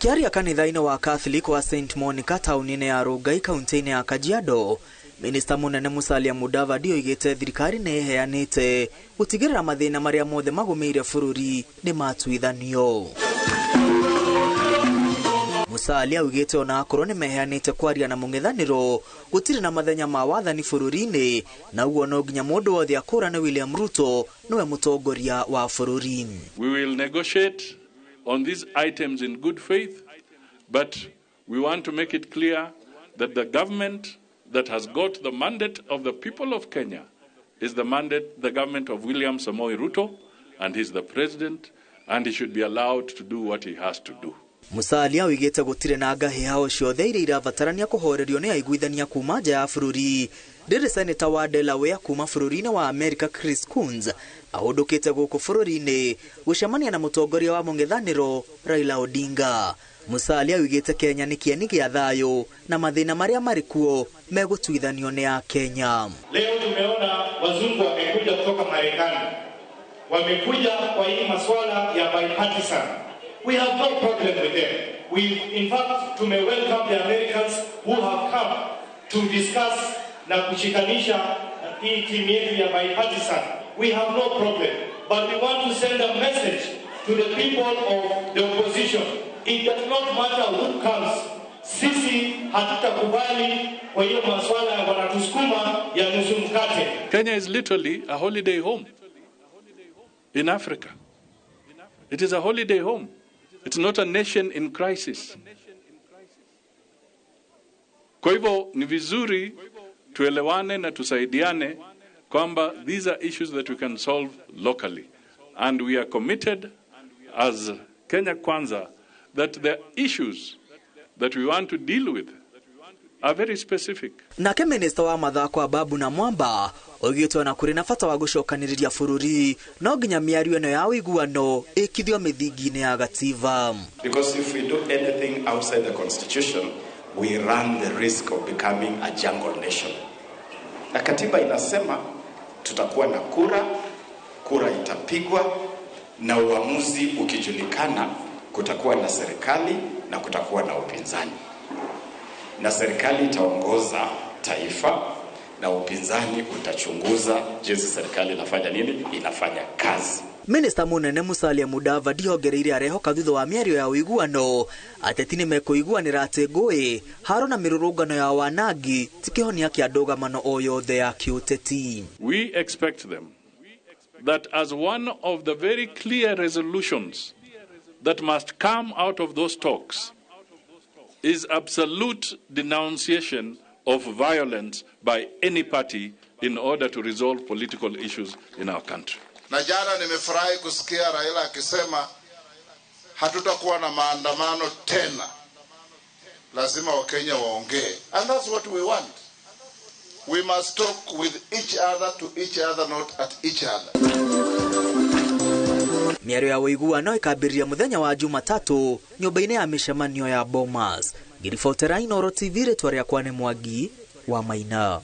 Akiaria kanitha-inĩ wa Catholic wa St Monica taũni-inĩ ya Rongai kaunti-inĩ ya Kajiado, Minista mũnene Musalia Mudavadi oigĩte thirikari nĩ ĩheanĩte gũtigĩrĩra mathĩna marĩa mothe magũmĩire bũrũri nĩ matuithanio. Musalia augĩte ona akorwo nĩ meheanĩte kwaria na mũng'ethanĩro gũtirĩ na mathenya ma wathani bũrũri-inĩ, na ũguo no nginya mũndũ wothe akũrane William Ruto nĩwe mũtongoria wa bũrũri. We will negotiate on these items in good faith, but we want to make it clear that the government that has got the mandate of the people of Kenya is the mandate, the government of William Samoei Ruto, and he's the president, and he should be allowed to do what he has to do. Musalia oigĩte gũtirĩ na ngahĩha o ciothe iria irabatarania kũhorerio nĩ aiguithania kuma nja ya bũrũri. Rĩrĩ seneta wa Delaware kuma bũrũri-inĩ wa America Chris Coons ahũndũkĩte gũkũ bũrũri-inĩ gũcemania na mũtongoria wa mũng'ethanĩro Raila Odinga. Musalia oigĩte Kenya nĩ kĩeni gĩa thayũ na mathĩna marĩa marĩ kuo megũtuithanio nĩ Akenya. Leo tumeona wazungu wamekuja kutoka Marekani, wamekuja kwa hii masuala ya bipartisan. We have no problem with them. We, in fact, tume welcome the Americans who have come to discuss na kushikanisha hii timu yetu ya bipartisan. We have no problem, but we want to send a message to the people of the opposition. It does not matter who comes. Sisi hatutakubali kwa hiyo masuala ya wanatusukuma ya nusu mkate. Kenya is literally a holiday home in Africa. It is a holiday home. It's not a nation in crisis. Kwa hivyo ni vizuri tuelewane na tusaidiane kwamba these are issues that we can solve locally. And we are committed as Kenya Kwanza that the issues that we want to deal with are very specific. Nake minista wa mathako Ababu Namwamba oigĩte ona kũrĩ na bata wa gũcokanĩrĩria bũrũri no nginya mĩario ĩno ya ũiguano ĩkithio mĩthingi-inĩ ya gatiba. Because if we do anything outside the constitution, we run the risk of becoming a jungle nation. Na katiba inasema tutakuwa na kura, kura itapigwa na uamuzi ukijulikana, kutakuwa na serikali na kutakuwa na upinzani. Na serikali itaongoza taifa na upinzani utachunguza jinsi serikali inafanya nini, inafanya kazi. Minista munene Musalia Mudavadi ongereire arehoka thutha wa mĩario ya ũiguano ateti nĩ mekũiguanĩra atĩ ngũĩ haro na mĩrũrũngano ya wanangi ti kĩhonia kĩa ndũgamano o yothe ya kĩũteti. We expect them that as one of the very clear resolutions that must come out of those talks is absolute denunciation of violence by any party in order to resolve political issues in our country. Na jana nimefurahi kusikia Raila akisema hatutakuwa na maandamano tena. Lazima Wakenya waongee. And that's what we want. We must talk with each other, to each other, not at each other. Mĩario ya ũiguano ĩkambĩrĩria mũthenya wa Jumatatũ nyũmba-inĩ ya mĩcemanio ya Bomas. Ngĩribotera Inooro TV, rĩtwa rĩakwa nĩ Mwangi wa Maina.